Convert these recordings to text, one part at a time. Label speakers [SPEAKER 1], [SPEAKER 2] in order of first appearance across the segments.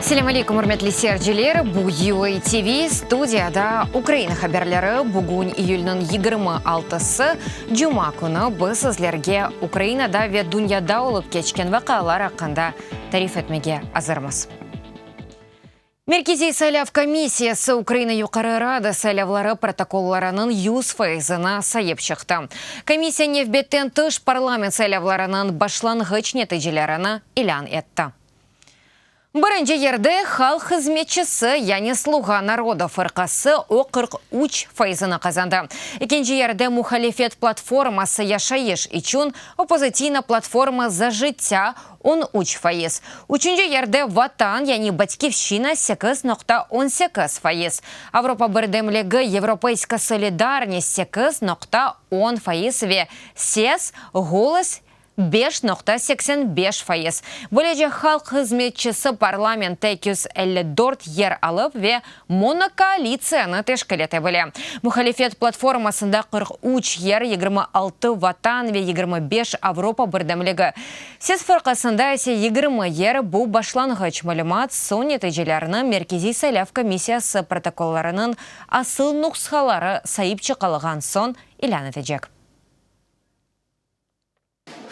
[SPEAKER 1] Selâm aleykum, ürmetli seyirciler! Bu UA TV, studiyada Ukraina haberleri. Bugün iyülniñ 26-sı, cuma künü biz sizlerge Ukrainada ve dünyada olıp keçken vaqialar aqqında tarif etmege azırmız. Merkeziy saylav komissiyası Ukraina Yuqarı Rada saylavları protokollarınıñ 100 faizini sayıp çıqtı. Komissiya nevbetten tış parlament saylavlarınıñ başlanğıç neticelerini ilân etti. Birinci yerde Halq hızmetçisi, yani Sluğa naroda fırqası, o 43 faizini qazandı. Ekinci yerde Muhalifet platforması Yaşayış içün, Opozitsiyna platforma Za jıttâ, 13%. Üçünci yerde Vatan, yani Batkivşçina, 8,18%. Avropa birdemligi, Yevropeyska solidarnist, 8,10% ve Ses, Golos, 5,85%. Böylece, Halq hızmetçisi parlamentte 254 yer alıp ve monokoalitsiyanı teşkil ete bile. Muhalifet platformasında 43 yer, 26 Vatan ve 25 Avropa birdemligi. Ses fırqasında ise 20 yer, bu başlanğıç malümat, soñ neticelerni Merkeziy saylav komissiyası protokollarınıñ asıl nushaları sayıp çıqılğan soñ ilân etecek.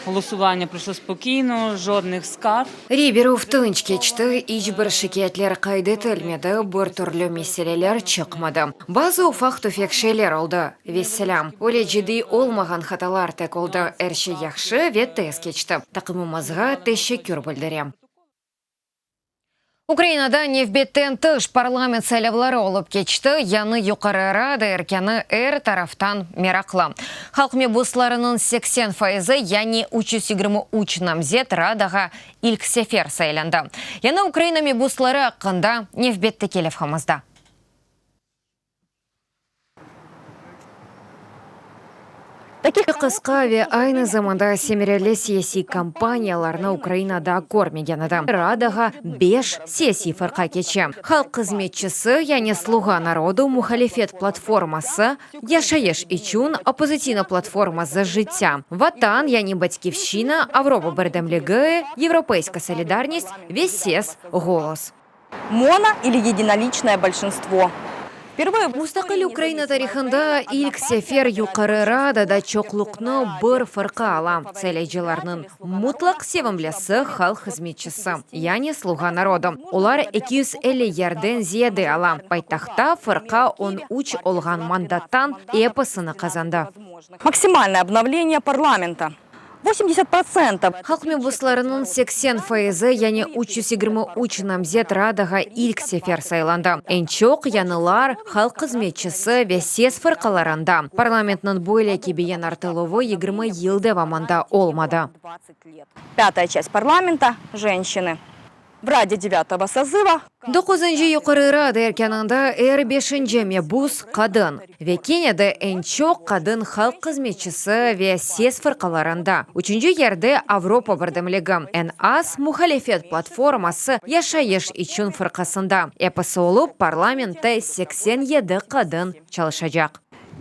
[SPEAKER 2] Ğolosuvanniâ proşlo spokiyno, jodnıh skarg.
[SPEAKER 1] Rey berüv tınç keçti, iç bir şikâyetler qayd etilmedi, bir türlü meseleler çıqmadı. Bazı ufaq-tüfek şeyler oldı, vesselâm. Öyle ciddiy olmağan hatalar tek oldı. Er şey yahşı ve tez keçti. Taqımımızğa teşekkür bildirem. Ukrainada nevbetten tış parlament saylavları olıp keçti, yañı Yuqarı Rada erkânı er taraftan meraqlı. Halq mebuslarınıñ 80 faizi, yani 323 namzet Radağa ilk sefer saylandı. Yañı Ukraina mebusları aqqında nevbetteki levhamızda. Qısqa ve aynı zamanda semereli siyasiy kampaniyalarnı Ukrainada körmegen edi. Radağa beş siyasiy fırqa keçe, Halq hızmetçisi, yani Sluğa narodu, Muhalifet platforması, Yaşayış içün, Opozitsiyna platforma Za jıttâ, Vatan, yani Batkivşçina, Avropa birdemligi, Yevropeyska solidarnist ve Ses, Ğolos.
[SPEAKER 3] Mono ili yedinoliçnoye bolşinstvo. Vpervıye v
[SPEAKER 1] Mustaqil Ukraina tarihında ilk sefer Yuqarı Radada çoqluqnı bir fırqa ala, saylaycılarnıñ mutlaq sevimlisi Halq hızmetçisi, yani Sluğa narodu. Olar 250 yerden ziyade ala, paytahtta fırqa 13 olğan mandattan episini qazandı.
[SPEAKER 3] Maksimalnoye obnovleniye parlamenta. Vosemdeset protsentov.
[SPEAKER 1] Halq mebuslarınıñ 80 faizi, yani 323 namzet Radağa ilk sefer saylandı. Eñ çoq yañılar Halq hızmetçisi ve Ses fırqalarında. Parlamentniñ böyle kibi yañartıluvı 20 yıl devamında olmadı.
[SPEAKER 3] Pâtaya çast parlamenta, jenşçinı. V Rade devyatogo sozıva.
[SPEAKER 1] Doquzıncı Yuqarı Rada erkânında er beşinci mebus, qadın. Ve kene de eñ çoq qadın Halq hızmetçisi ve Ses fırqalarında. Üçünci yerde Avropa birdemligi, eñ az, Muhalifet platforması, Yaşayış içün fırqasında. Episi olıp, parlamentte 87 qadın çalışacaq.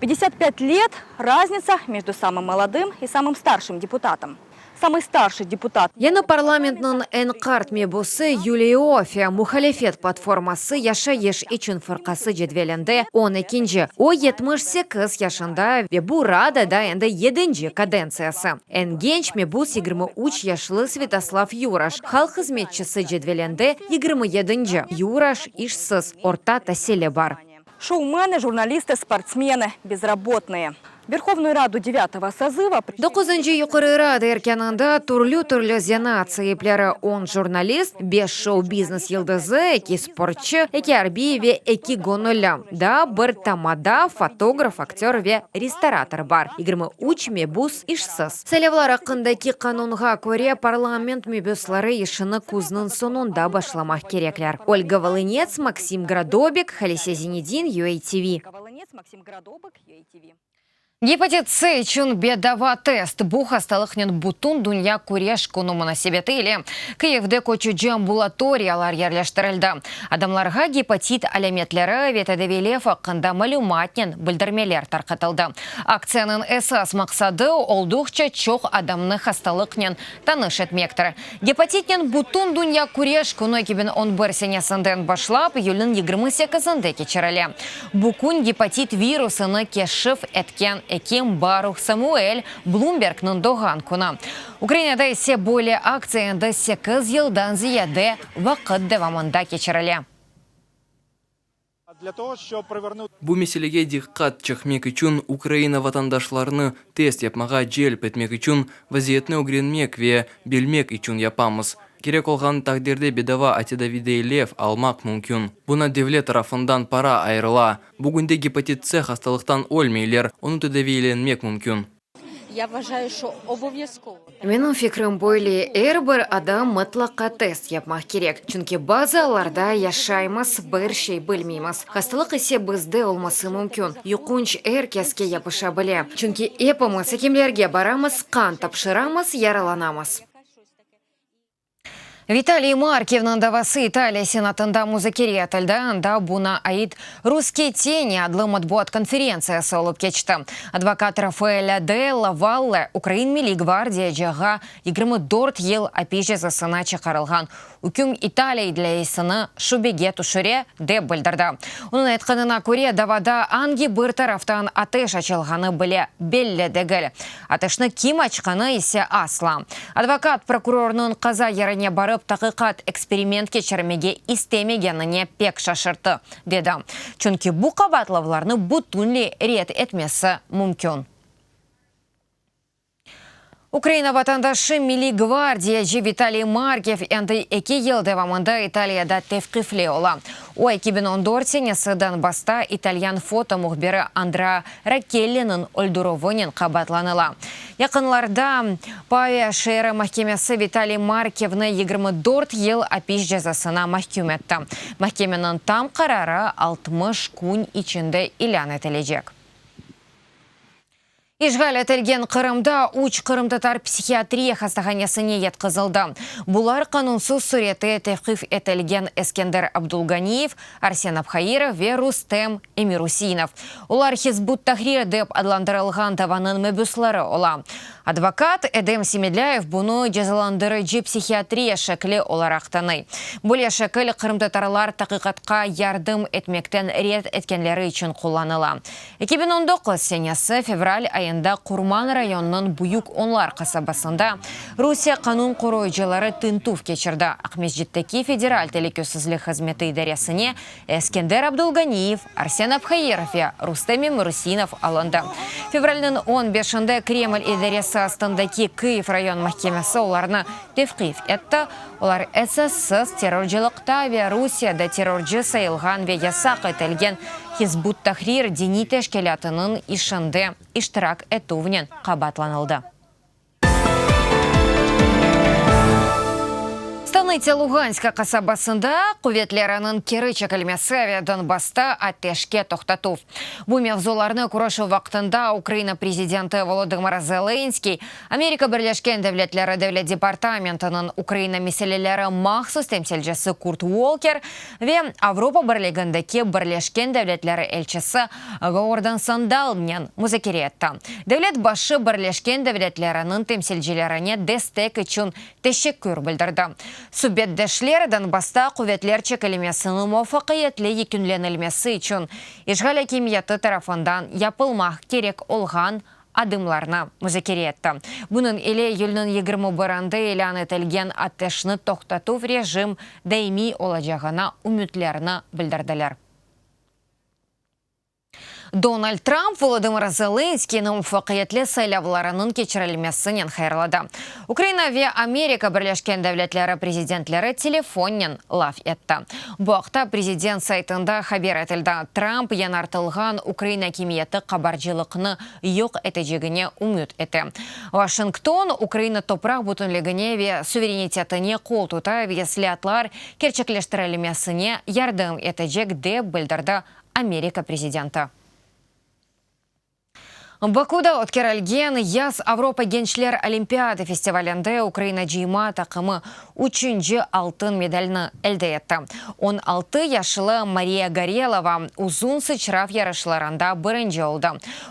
[SPEAKER 3] Pятьдесят пять лет raznitsa mejdu samım molodım i samım starşım deputatom. Samıy starşıy deputat.
[SPEAKER 1] Yañı parlamentniñ eñ qart mebusı Yuliya İoffe, Muhalifet platforması Yaşayış içün fırqası cedvelinde on ekinci, o 78 yaşında ve bu Radada endi yedinci kadentsiyası. Eñ genç mebus 23 yaşlı Svâtoslav Yuraş, Halq hızmetçisi cedvelinde yigirmi yedinci. Yuraş işsiz, orta tasili bar.
[SPEAKER 3] Şoumeni, jurnalistı, sportsmeni, bezrabotnıye. Verhovnuyu Radu devyatogo sozıva.
[SPEAKER 1] Doquzıncı Yuqarı Rada erkânında türlü-türlü zenaat saipleri, on jurnalist, beş şou-biznes yıldızı, eki sportçı, eki arbiy ve eki göñülli, daa bir tamada, fotograf, aktör ve restorator bar, 23 mebus işsiz. Saylavlar aqqındaki qanunğa köre, parlament mebusları işini küzniñ soñunda başlamaq kerekler. Olga Volınets, Maksim Gradobik, Halise Zinedin, UATV. Gepatit C içün bedava test, bu hastalıqnen bütün dünya küreş künü munasebeti ile Kıyivde köçüci ambulatoriyalar yerleştirildi. Adamlarğa gepatit alâmetleri ve tedaviylev aqqında malümatnen bildirmeler tarqatıldı. Aktsiyanıñ esas maqsadı, olduqça çoq adamnı hastalıqnen tanış etmektir. Gepatitnen bütün dünya küreş künü 2011 senesinden başlap iyülniñ 28-inde keçirile. Bu kün gepatit virusını keşif etken ekim Baruh Samuel Blumbergniñ doğğan künü. Ukrainada ise böyle aktsiya endi sekiz yıldan ziyade vaqıt devamında keçirile.
[SPEAKER 4] Bu meselege diqqat çekmek içün, Ukraina vatandaşlarını test yapmağa celp etmek içün, vaziyetni ögrenmek ve bilmek içün yapamız. Kerek olğan taqdirde bedava tedaviyleylev almaq mümkün. Buña devlet tarafından para ayırıla. Bugünde gepatit C hastalıqtan ölmeyler, onı tedaviylenmek mümkün.
[SPEAKER 1] Menim fikrim böyle, er bir adam mıtlaqa test yapmaq kerek, çünki bazı allarda yaşaymız, bir şey bilmeymiz, hastalıq ise bizde olması mümkün. Yuqunç er keske yapışa bile, çünki epimiz ekimlerge baramız, qan tapşıramız, yaralanamız. Vitaliy Markivniñ davası İtaliya Senatında muzakere etildi, anda buña ait Russkiye teni adlı matbuat konferentsiyası olıp keçti. Advokat Rafaela Della Valle Ukrain Milliy gvardiyacığa 24 yıl apis cezasına çıqarılğan üküm İtaliya idliyesini şübege tüşüre, dep bildirdi. Onıñ aytqanına köre, davada angi bir taraftan ateş açılğanı bile belli degil. Ateşni kim açqanı ise asla. Advokat, prokurornıñ qaza yerine barıp taqiqat eksperiment keçirmege istemegenine pek şaşırttı, dedi. Çünki bu qabaatlavlarnı bütünley red etmesi mümkün. Ukraina vatandaşı, Milliy gvardiyacı Vitaliy Markiv endi eki yıl devamında İtaliyada tevqifli ola. O, 2014 senesi Donbassta italyan foto mühbiri Andrea Rakelliniñ öldürüvinen qabaatlanıla. Yaqınlarda Pavia şeeri mahkemesi Vitaliy Markivni 24 yıl apis cezasına mahküm etti. Mahkemeniñ tam qararı 60 kün içinde ilân etilecek. İşğal etilgen Qırımda üç qırımtatar psihiatriya hastahanesine yatqızıldı. Bular qanunsız sürette tevqif etilgen Eskender Abdulganiyev, Arsen Abhairov ve Rustem Emiruseinov. Olar Hizb ut-Tahrir dep adlandırılğan davanıñ mabüsleri ola. Advokat Edem Semedlâyev bunı cezalandırıcı psihiatriya şekli olaraq tanıy. Böyle şekil qırımtatarlar taqiqatqa yardım etmekten red etkenleri içün qullanıla. 2019 senesi fevral ayında Qurman rayonınıñ Büyük Onlar qasabasında Rusiye qanun qoruyıcıları tintüv keçirdi. Aqmescitteki Federal telükesizlik hızmeti idaresine Eskender Abdulganiyev, Arsen Abhairov ve Rustem Emirüseinov alındı. Fevralniñ on beşinde Kreml idaresi astındaki Kıyiv rayon mahkemesi olarnı tevqif etti. Olar esassız terrorcılıqta ve Rusiyede terrorcı sayılğan ve yasaq etilgen Hizb ut-Tahrir diniy teşkilâtınıñ işinde iştirak etüvnen qabaatlanıldı. Stanıtsâ Luganska qasabasında quvetleriniñ keri çekilmesi ve Donbassta ateşke toqtatuv. Bu mevzularnı körüşüv vaqtında Ukraina prezidenti Volodımır Zelenskıy Amerika Birleşken Devletleri Devlet departamentiniñ Ukraina meseleleri mahsus temsilcisi Kurt Volker ve Avropa Birligindeki Birleşken Devletleri elçisi Gordon Sondalnen muzakere etti. Devlet başı Birleşken Devletleriniñ temsilcilerine destek içün teşekkür bildirdi. Subetdeşler Donbassta quvetler çekilmesiniñ muvafaqiyetli yekünlenilmesi içün işğal akimiyeti tarafından yapılmaq kerek olğan adımlarnı muzakere etti. Bunıñ ile iyülniñ 21-nde ilân etilgen ateşni toqtatuv rejim daimiy olacağına ümütlerini bildirdiler. Donald Trump Volodımır Zelenskıynı muvafaqiyetli saylavlarınıñ keçirilmesinen hayırladı. Ukraina ve Amerika Birleşken Devletleri prezidentleri telefonnen laf etti. Bu aqta prezident saytında haber etildi. Trump yañartılğan Ukraina akimiyeti qabarcılıqnı yoq etecegine ümüt ete. Washington Ukraina topraq bütünligine ve suverenitetine qol tuta ve islâatlar kerçekleştirilmesine yardım etecek, dep bildirdi Amerika prezidenti. Bakuda ötkerilgen Yaz Avropa gençler olimpiada festivalinde Ukraina cıyma taqımı üçünci altın medalni elde etti. 16 yaşlı Mariya Gorelova uzun sıçrav yarışlarında birinci oldı.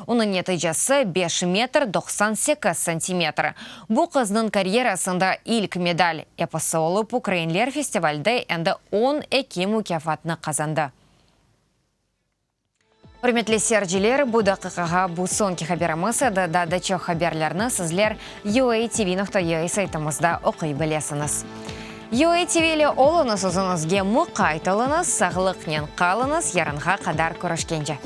[SPEAKER 1] Onıñ neticesi, beş metr 98 santimetr. Bu qıznıñ karyerasında ilk medal. Episi olıp ukrainler festivalde endi 12 mukâfatnı qazandı. Ürmetli seyirciler, bu daqiqağa bu soñki haberimiz edi. Daa da çoq haberlerni sizler UATV.UA saytımızda oquy bilesiñiz. UATV ile oluñız, özüñizge muqayt oluñız, sağlıqnen qalıñız, yarınğa qadar körüşkence.